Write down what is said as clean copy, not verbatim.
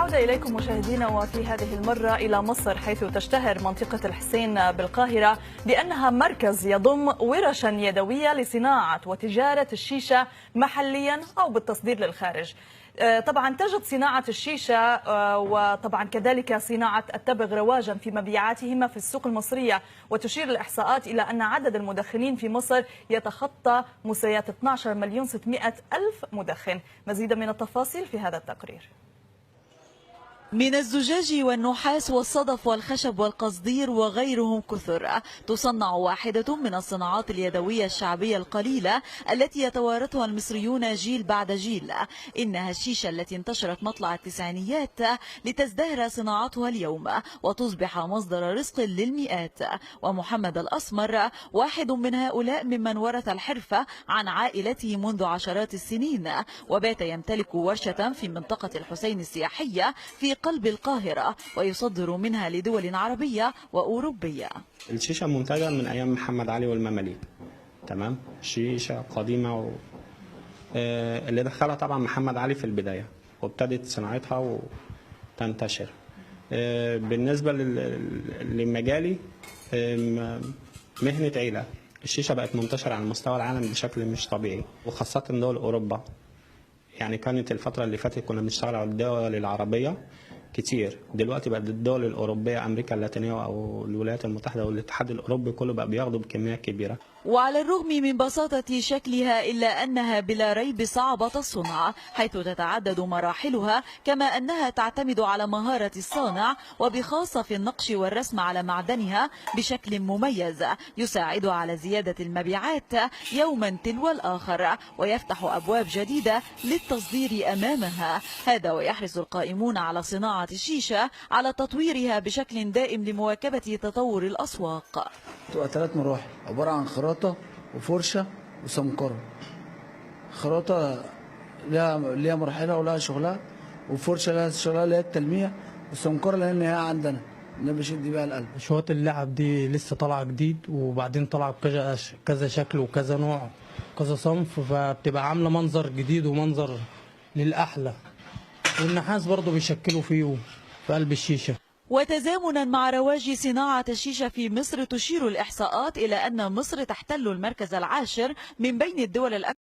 بالعودة إليكم مشاهدينا، وفي هذه المرة إلى مصر، حيث تشتهر منطقة الحسين بالقاهرة بأنها مركز يضم ورشا يدوية لصناعة وتجارة الشيشة محليا أو بالتصدير للخارج. طبعا تجد صناعة الشيشة وطبعا كذلك صناعة التبغ رواجا في مبيعاتهما في السوق المصرية، وتشير الإحصاءات إلى أن عدد المدخنين في مصر يتخطى مستويات 12 مليون 600 ألف مدخن. مزيدا من التفاصيل في هذا التقرير. من الزجاج والنحاس والصدف والخشب والقصدير وغيرهم كثر، تصنع واحدة من الصناعات اليدوية الشعبية القليلة التي يتوارثها المصريون جيل بعد جيل. إنها الشيشة التي انتشرت مطلع التسعينيات لتزدهر صناعتها اليوم وتصبح مصدر رزق للمئات. ومحمد الأسمر واحد من هؤلاء ممن ورث الحرفة عن عائلته منذ عشرات السنين، وبات يمتلك ورشة في منطقة الحسين السياحية في قلب القاهرة ويصدر منها لدول عربية وأوروبية. الشيشة منتجة من أيام محمد علي والمماليك، تمام، شيشة قديمة اللي دخلها طبعا محمد علي في البداية وابتدت صناعتها وتنتشر. بالنسبة لمجالي، مهنة عيلة، الشيشة بقت منتشرة على مستوى العالم بشكل مش طبيعي، وخاصة دول أوروبا. يعني كانت الفترة اللي فاتت كنا بنشتغل على الدول العربية كتير، دلوقتي بقت الدول الأوروبية، أمريكا اللاتينية أو الولايات المتحدة والاتحاد الأوروبي كله بقى بياخدوا بكميات كبيرة. وعلى الرغم من بساطة شكلها إلا أنها بلا ريب صعبة الصنع، حيث تتعدد مراحلها، كما أنها تعتمد على مهارة الصانع وبخاصة في النقش والرسم على معدنها بشكل مميز يساعد على زيادة المبيعات يوما تلو الآخر ويفتح أبواب جديدة للتصدير أمامها. هذا ويحرص القائمون على صناعة الشيشة على تطويرها بشكل دائم لمواكبة تطور الأسواق. تبقى 3 مراحل، عبارة عن خراطة وفرشة وسمكرة. خراطة ليها مراحلها ولها شغلها، وفرشة لها شغلها اللي هي التلميع، والسمكرة لأن هي عندنا اللي بشد بيها القلب. شوية اللعب دي لسه طالعة جديد، وبعدين طالعة بكذا كذا شكل وكذا نوع كذا صنف، فبتبقى عاملة منظر جديد ومنظر للأحلى. والنحاس برضه بيشكلوا فيه في قلب الشيشة. وتزامنا مع رواج صناعة الشيشة في مصر، تشير الإحصاءات إلى أن مصر تحتل المركز العاشر من بين الدول الأكثر